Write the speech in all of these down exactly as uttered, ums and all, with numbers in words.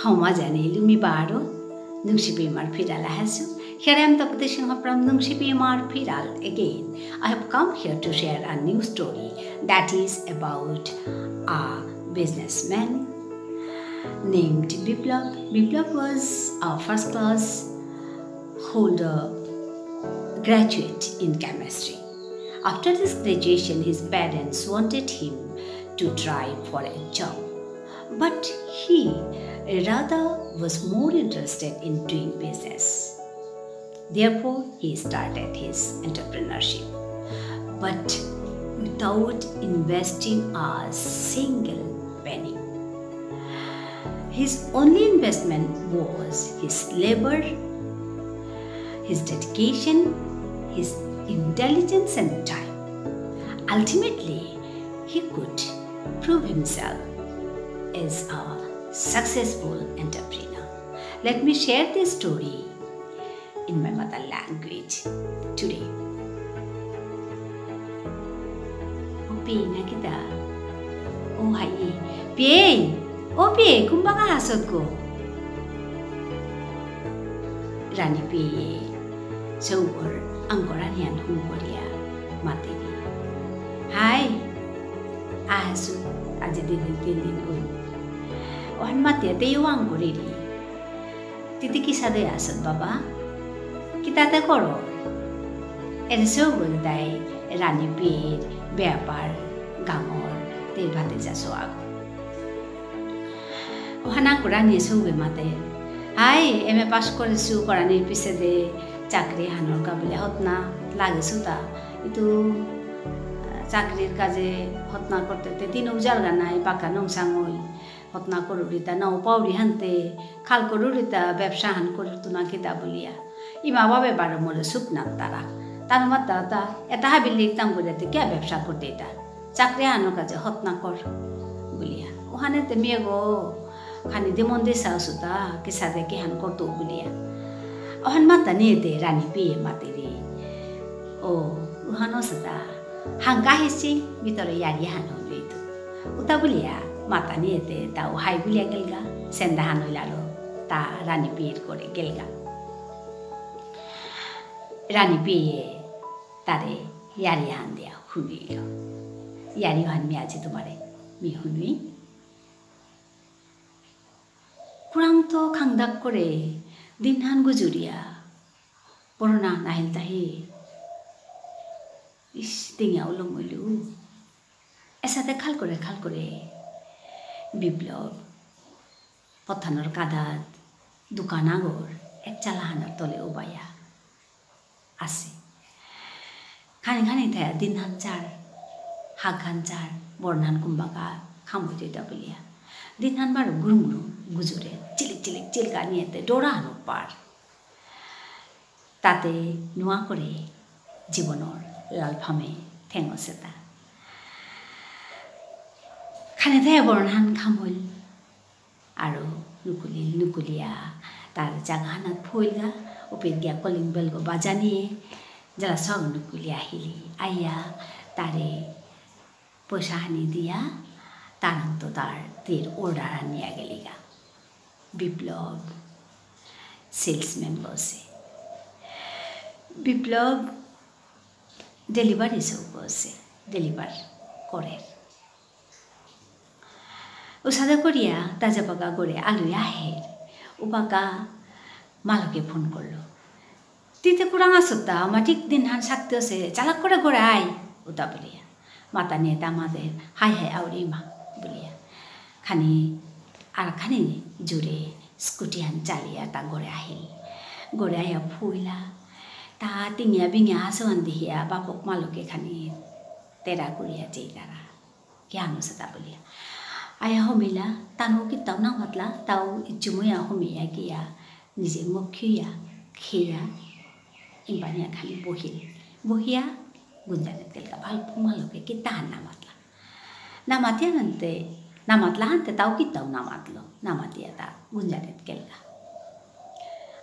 ক্ষমা জানাইলু মি বারো, নুংশিপি ইমার ফিরাল আহেসু। Here I am Tapati Singha from Nungshipi Imar Phiral again. I have come here to share a new story that is about a businessman named Biplab. Biplab was a first class holder, graduate in chemistry. After his graduation, his parents wanted him to try for a job, but he rather was more interested in doing business. Therefore, he started his entrepreneurship, but without investing a single penny. His only investment was his labor, his dedication, his intelligence and time. Ultimately, he could prove himself as a successful entrepreneur. Let me share this story in my mother language today. O Pei, na kita? O hai. Pei! O Pei, kumbaga hasot ko. রানী পেয়ে সৌগর আঙকরানিহান হুম করিয়া মাতেরি। হাই, আহাসু, আজি দুদিন তিনদিন হইল। ওহান মাতিয়া তেও আঙকরেরি। তিতি কিসাদে আসত বাবা? কিতাতে করো? এরে সৌগল তাই রানী পেয়ের ব্যাপার গাঙর তে ভাতে যা সোয়াগ। ওহান আঙকরানিয়ে সৌগে মাতে, হাই, এম এ পাস করেসু, করানির পিছেদে চাকরি হানর কাবিলে হতনা লাগেসুতা। ইতু, আহ, চাকরির কাজে হতনা করতে তে দিন উজালগা নাই, বাকা নংসাঙই। হতনা করুরিতা নাও পাউরি হানতে, খাল করুরিতা ব্যবসা হান করতু না কিতা বুলিয়া। ইমা বাবে বারো মোরে সুপ নাত্তারা। তানু মাত্তারা তা, এতা হাবিলে ইতাম বুলিয়া তে কিয়া ব্যবসা করতে ইতা? চাকরি হানর কাজে হতনা কর বুলিয়া। ওহানে তে মিয়ে গো, খানি দিমন দিসা আসুতা, কিসাদে কিহান করতু বুলিয়া। ওহান মাতানিয়ে তে রানী পেয়ে মাতেরি। ও, ওহান অসাদে। হাংকা হেসি, ভিতরে ইয়ারি হান হইতু। উতা বুলিয়া, মাতানিয়ে তে তাও হাই বুলিয়া গেলগা, সেন্দা হান হইলালো, তা রানী পেয়ের করে গেলগা। রানী পেয়ে তারে ইয়ারি হান দিয়া হুনুইল। ইয়ারি হান মি আজি তোমারে মি হুনুই। কুরাংতো খাংদাক করে দিনহান গুজুরিয়া। বরনা নাহিল তাহি। ইস, তিঙা উলম উলু। এসাদে খাল করে খাল করে বিপ্লব পথানর কাদাত দোকান আগর এক চালাহানর তলে উবাইয়া আসে। খানি খানি থায়া দিনহান চার, হাগহান চার, বরনহান কুম্বাকা খামইতইতা বুলিয়া। দিনহান বারো গুরুম গুরুম গুজুরে, চিলিক চিলিক চিলকা নিয়েতে ডোরাহানো পার। তাতে নুয়া করে জীবনর লালফামে ঠেঙসেতা। খানি থায়া বরনহান খামইল। আরো নুকুলিল, নুকুলিয়া, তার জাগাহানাত ফুইলগা, উপেত গিয়া কলিং বেলগো বাজানিয়ে, জেলা সগ নুকুলিয়া আহিলি, আইয়া, তারে পয়সা হানি দিয়া, তারাংতো তার তীর order আনিয়া গেলিগা। বিপ্লব, salesman বসে। বিপ্লব, delivery সব বসে, deliver করে। উসাদে করিয়া তা যেবাকা গরে আলুয়া আহের, উবাকা মালকে ফোন করলো। তিতে কুরাং আসুতা, আমার ঠিক দিনহান সাকতে আসে, চালাক করে গরে আই, উতা বুলিয়া। মাতানিয়ে তা মাতের, হাই হাই আউরি মা, বুলিয়া। খানি, আর খানি জুরে স্কুটি হান চালিয়া তা গরে আহিল। গরে আইয়া ফুইলা, তা তিঙিয়া বিঙিয়া আসুয়ান দেহিয়া, বাপক মালকে খানি তেরা করিয়া চেইতারা। কিহান অসেতা বুলিয়া। আয়া হমিলা, তানু কিতাও না মাতলা, তাও ইচ্ছুময়া হমিয়া গিয়া, নিজে মুখ খুইয়া, খেয়া, ইম্পানিয়া খালি বহিল। বহিয়া, গুঞ্জানিত গেলগা, বাপক মালকে কিতাহান না মাতলা। না মাতিয়া হানতে, না মাতলা হানতে তাও কিতাও না মাতলো, না মাতিয়া তা গুঞ্জানিত গেলগা।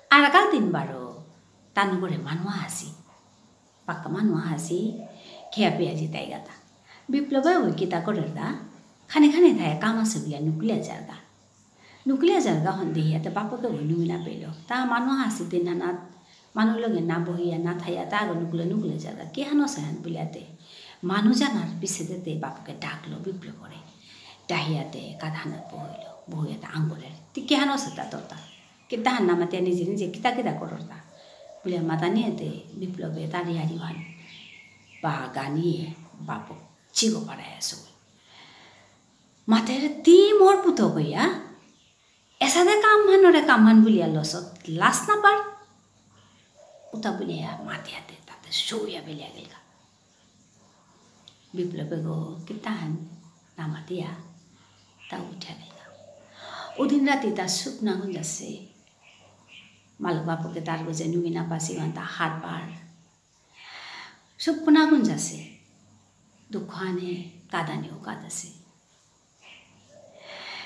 আর কাল দিন বারো, তানু গরে মানু আসি। পাক্কা মানু আসি, খেয়া পেয়া জিতাইগাতা। বিপ্লবে ওই কিতা করেরগা, খানি খানি থায়া কাম আসে বুলিয়া নুকুলিয়া যারগা। নুকুলিয়া যারগা হন দেহিয়াতে বাপকে বই নুমি না পেল। তা মানু হাসি দিন হানাত, মানু লগে না বহিয়া না থাইয়া তা আগে নুকুলে নুকুলে যারগা। কে হানো সাহান বুলিয়াতে। মানু জানার পিছে যেতে বাপকে ডাকলো বিপ্লবরে। ডাহিয়াতে কাদাহানাত বহিল। বহিয়াতে আঙ্গুলের। তি কে হানো সেতা তোরতা। কিতা হান না মাতিয়া নিজে নিজে কিতা কিতা কররতা। বুলিয়া মাতানিয়াতে বিপ্লবে তারি হারি হান। বাগানিয়ে বাপক চিগো পাড়ায় আসো। মাতের তি মোর পুতক ইয়া। এসাদে কামহানরে কামহান বুলিয়া লসত লাস না পার। উতা বুলিয়া মাতিয়াতে তাতে সৌয়া বেলিয়া গেলগা। বিপ্লবে গো কিতাহান না মাতিয়া তা উঠা গেলগা। ওদিন রাতি তা সুপনা গুঞ্জাসে। মালক বাপকে তার গজে নুমি না পাসি ওয়ান তা হারপার। সুপনা গুঞ্জাসে। দুঃখ আনে কাদানিও কাদাসে।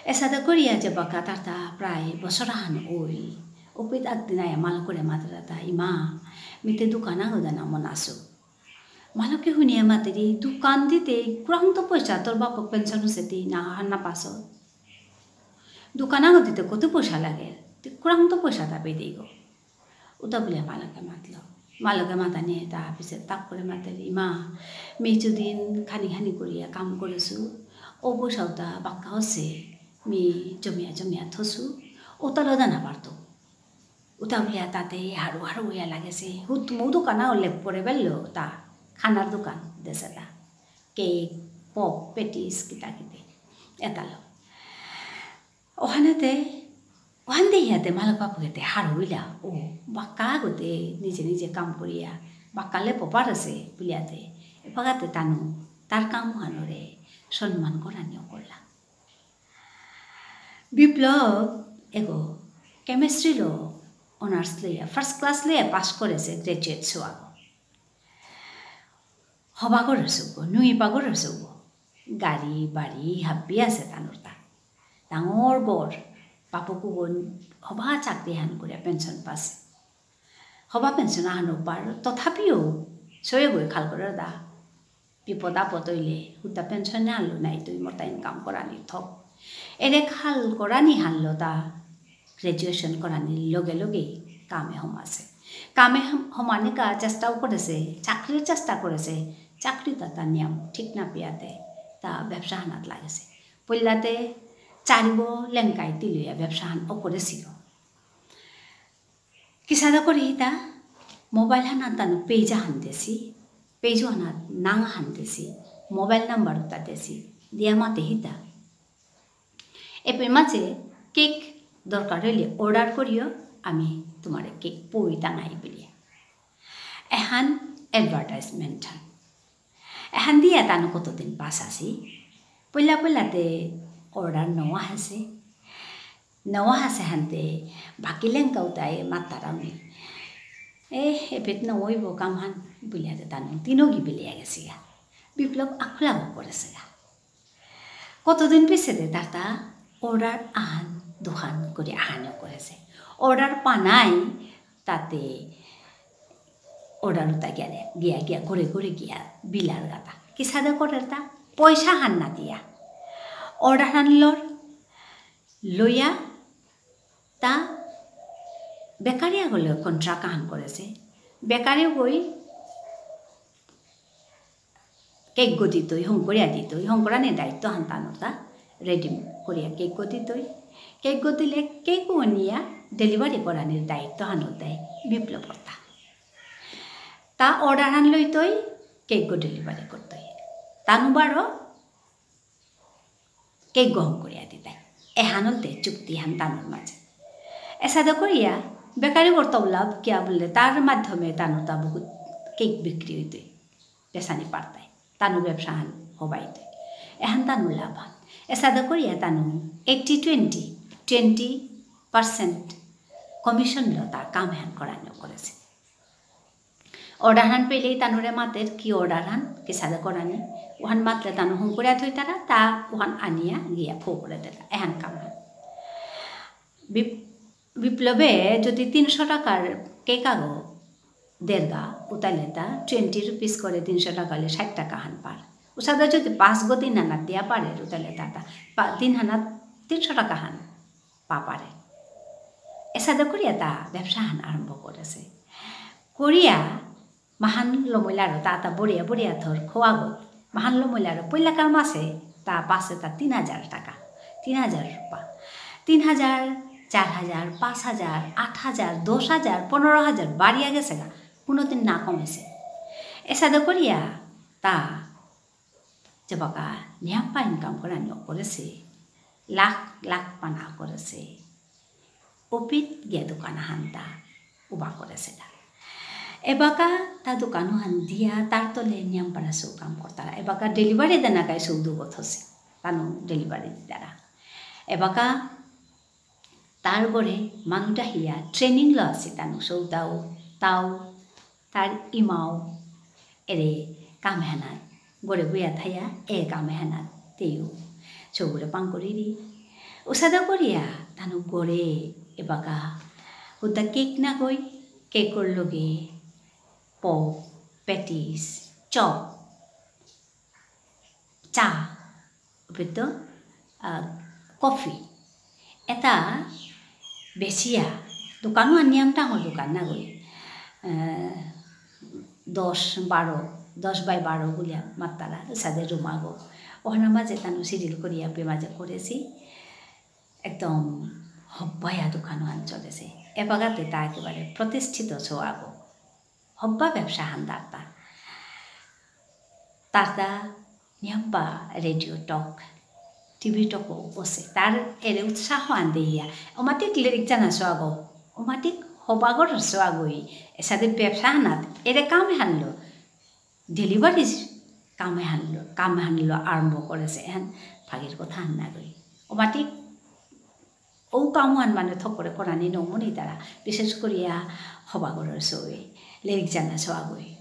এসাদা করিয়া যে বাকা তারতা প্রায় বছর আহান ওই, অপিত আকদিন আয়া মালকরে মাতেরাতা, ইমা, মিতে দোকান আগো দানা মনাসু। মালকে হুনিয়া মাতেরি, দোকান দিতে কুরাং তো পয়সা তোর বাপক পেনশন সেতি না হার না পাসো। দোকান আগো দিতে কত পয়সা লাগে? তি কুরাং তো পয়সা তা পেয়ে দেইগো। উতা বুলিয়া মালকে মাতলো। মালকে মাতানি তা পিছে তাপ করে মাতের, ইমা, মি যুদিন খানি খানি করিয়া কাম করেসু, ও পয়সা উতা বাক্কা হসে, মি জমিয়া জমিয়া থসু, উতা লদা না পারতো। উতা বুলিয়া তাতে হারু হারু হইয়া লাগেসে, হুত মৌ দোকান আও লেপ করে বেললো তা, খানার দোকান দেসে তা, কেক, পপ, পেটিস, কিতা কিতে, এতালো। ওহানেতে, ওহান দেহিয়াতে মালক বাপকেতে হারৌ ইলা, ও, বাক্কা আগতে নিজে নিজে কাম করিয়া, বাক্কা লেপ পারেসে বুলিয়াতে, এপাগাতে তানু, তার কাম ওহানরে সম্মান করানি অকরলা। বিপ্লব এগো chemistry লো honours লইয়া, first class লইয়া পাস করেসে graduate সোয়াগো। হবা গরসুগো, নুইপা গরসুগো। গাড়ি, বাড়ি, হাব্বি আসে তানুরতা। ডাঙর গর, বাপকগো হবা চাকরি হান করিয়া পেনশন পাসে। হবা পেনশন আহানো পার, তথাপিও সয়ে গই খাল করে দা। বিপদ আপদ হইলে, হুদ্দা পেনশন আনলো নাই, তুই মোরতা ইনকাম করানি থক। এরে খাল করানি হানলো তা। Graduation করানির লগে লগেই কামে হমাসে। কামে হম-, হমানিকা চেষ্টাও করেসে, চাকরির চেষ্টা করেসে, চাকরি তাতা নিয়াম ঠিক না পেয়াতে তা ব্যবসা হানাত লাগেসে। পল্লাতে চারিগো লেংকাই তিলয়া ব্যবসা হান ও করেসিল। কিসাদে করেসিতা, mobile হানাত তানু page হান দেসি, page হানাত নাঙ হান দেসি, mobile number উতা দেসি, দিয়া মাতেসিতা। এপে মাঝে cake দরকার হইলে order করিও, আমি তোমারে cake পই টাঙাই বুলিয়া। এহান advertisement হান। এহান দিয়া তানু কতদিন পাস আসি। পইলা পইলাতে order নোয়া আসে। নোয়া আসে হানতে বাকি লেংকাউতাই মাতারাউনি। এ, এপেত না ওইব কামহান বুলিয়াতে তানু তিনগি বুলিয়া গেসিগা। বিপ্লব আখুলাব করেসিগা। কতদিন পিছেতে তারতা order আহান দুহান করে আহানো করেসে। Order পানাই তাতে order উতা গিয়া দে, গিয়া গিয়া ঘুরে ঘুরে গিয়া বিলার গাতা। কিসাদে করের তা? পয়সা হান না দিয়া। Order হান লর, লইয়া তা বেকারি আগলে contract আহান করেসে। বেকারি গই cake গো দিতই, হংকরিয়া দিতই, হংকরানির দায়িত্ব হান তানুরতা, ready করিয়া cake গো দিতই। Cake গো দিলে cake গো নিয়া delivery করানির দায়িত্ব হান হতে বিপ্লবরতা। তা order হান লইতই, cake গো delivery করতই। তানু বারো cake গো হংকরিয়া দিতাই। এহান হতে চুক্তি হান তানুর মাঝে। এসাদে করিয়া বেকারি করতে লাভ কিয়া বললে তার মাধ্যমে তানুরতা বহুত cake বিক্রি হইতই। পেসানি পারতাই। তানু ব্যবসা হান হবাইতই। এহান তানু লাভ হান। এসাদে করিয়া Tanu eighty twenty, twenty percent commission লো তার কাম হান করানো করেসে। Order হান পেলেই তানুরে মাতের কি order হান, কিসাদে করানি। ওহান মাতলে তানু হংকরিয়া থইতারা, তা ওহান আনিয়া গিয়া ফো করে দিতা। এহান কাম হান। বিপ-, বিপ্লবে যদি তিনশো টাকার cake আগো দেরগা, উতালে তা twenty rupees করে তিনশো টাকা হলে ষাট টাকা হান পার। উসাদে যদি পাঁচ গো তিন হানাত দিয়া পারে, উতালে তা তা পা-, তিন হানাত তিনশো টাকা হান। পাপারে। এসাদে করিয়া তা ব্যবসাহান আরম্ভ করেসে। করিয়া মাহান লমইলারো তা তা বড়িয়া বড়িয়া থর খোয়াগত। মাহান লমইলারো পইলাকার মাসে তা পাসে তা তিন হাজার টাকা। তিন হাজার রুপা। তিন হাজার, চার হাজার, পাঁচ হাজার, আট হাজার, দশ হাজার, পনেরো হাজার বাড়িয়া গেসেগা। কোনোদিন না কমেসে। এসাদে করিয়া তা যেবাকা নিয়ামপা income করানি অকরেসে, লাখ লাখ পানা অকরেসে, অপিত গিয়া দোকান আহান তা উবা করেসেগা। এবাকা তা দোকান আহান দিয়া তার তলে নিয়ামপারা সৌ কাম করতারা। এবাকা delivery দেনাকাই সৌ দুগত হসে, তানু delivery দিতারা। এবাকা তার ঘরে মানু ডাহিয়া training লো আসে তানু সৌতাও, তাও, তার ইমাও, এরে কাম এহানাত, ঘরে বইয়া থাইয়া, এ কাম এহানাত, তেও, সৌরে পাং করিরি। উসাদে করিয়া, তানু ঘরে, এবাকা, হুদ্দা cake নাগই, cake র লগে, পপ, patties, চপ, চা, অপিত, আহ, coffee। এতা বেচিয়া, দোকানো আনিয়াম ডাঙর দোকান নাগই। আহ, দশ, বারো, দশ by বারো বুলিয়া মাত্তারা, এসাদে রুমাগো। ওহানার মাঝে তানু সিডিল করিয়া পে মাঝে করেসি। একদম হব্বায়া দোকানো আন চলেসে। এবাগাতে তা একেবারে প্রতিষ্ঠিত সৌ আগো। হব্বা ব্যবসা হান তারতা। তারতা নিয়ামপা radio talk, TV talk ও ওসে। তার এরে উৎসাহ আন দেহিয়া। ওমাটিক লেরিক জানা সৌ আগো। ওমাটিক হবাগর সৌ আগই। এসাদে ব্যবসা হানাত। এরে কাম হানলো। Delivery কাম হানলো। কাম হানলো আরম্ভ করেসে। এহান ফাগির কথা হান নাগই। ওমাটিক ও কামহান মানে থকরে করানি নমুনি তারা, বিশেষ করিয়া হবাগরর সৌয়ে, লেরিক জানা সৌ আগই।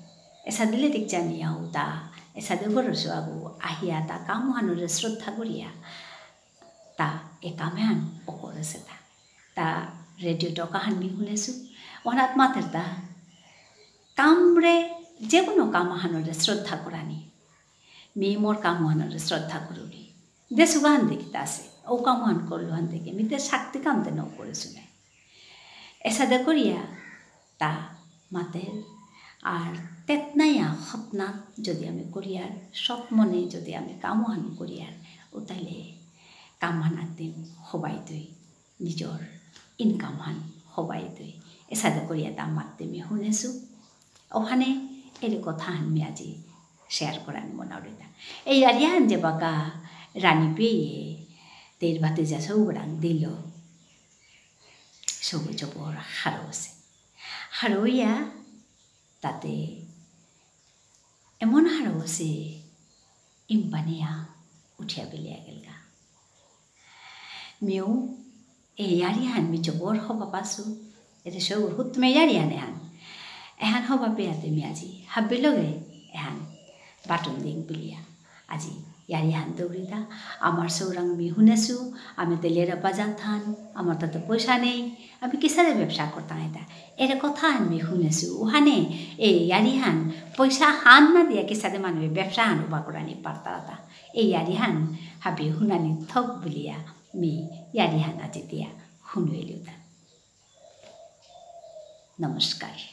এসাদে লেরিক জানিয়া উতা, এসাদে গরর সৌ আগো, আহিয়া তা কামহানরে শ্রদ্ধা করিয়া, তা এ কামহান অকরেসে তা। তা radio talk আহান মি হুনেসু, ওহানাত মাতের তা, কামরে, যে কোনো কামহানরে শ্রদ্ধা করানি। মি মোর কামহানরে শ্রদ্ধা করুরি। দেসুগা হান দেখি তাসে, ও কামহান করলো হান দেখি, মিতে শক্তি কামতে ন করেসু নাই। এসাদে করিয়া তা মাতের, আর তেতনায়া হতনা যদি আমি করিয়ার, সৎ মনে যদি আমি কামহান করিয়ার, ও তাইলে কামহান একদিন হবাই তুই, নিজর income হান হবাই তুই। এসাদে করিয়া তা মাতে মি হুনেসু, ওহানে এরে কথা হান মি আজি share করানি মনাউরিতা। এই ইয়ারিহান যেবাকা রানী পেয়ে তের ভাতিজা সৌরাং দিল, সৌগ জবর হারৌ আসে। হারৌয়া তাতে এমন হারৌ আসে ইম্পানিয়া উঠিয়া বেলিয়া গেলগা। মিউ এ ইয়ারিহান মি জবর হবা পাসু, এতে সৌর হুতমে ইয়ারিহান এহান। এহান হবা পেয়াতে মি আজি হাব্বি লগে এহান বাটন দিং বুলিয়া। আজি ইয়ারিহান দৌড়িতা, আমার সৌরাং মি হুনেসু, আমি তেলেরা বাজার থান, আমার তাতে পয়সা নেই, আমি কিসাদে ব্যবসা করতাম এটা। এর কথা আমি হুনেসু, ওহানে এ ইয়ারিহান পয়সা হান না দিয়া কিসাদে মানুষ ব্যবসা হান উবা করানি পারতারাতা। এ ইয়ারিহান হাবি হুনানি থক বুলিয়া মি ইয়ারিহান আজি দিয়া হুনুয়েলিউতা। নমস্কার।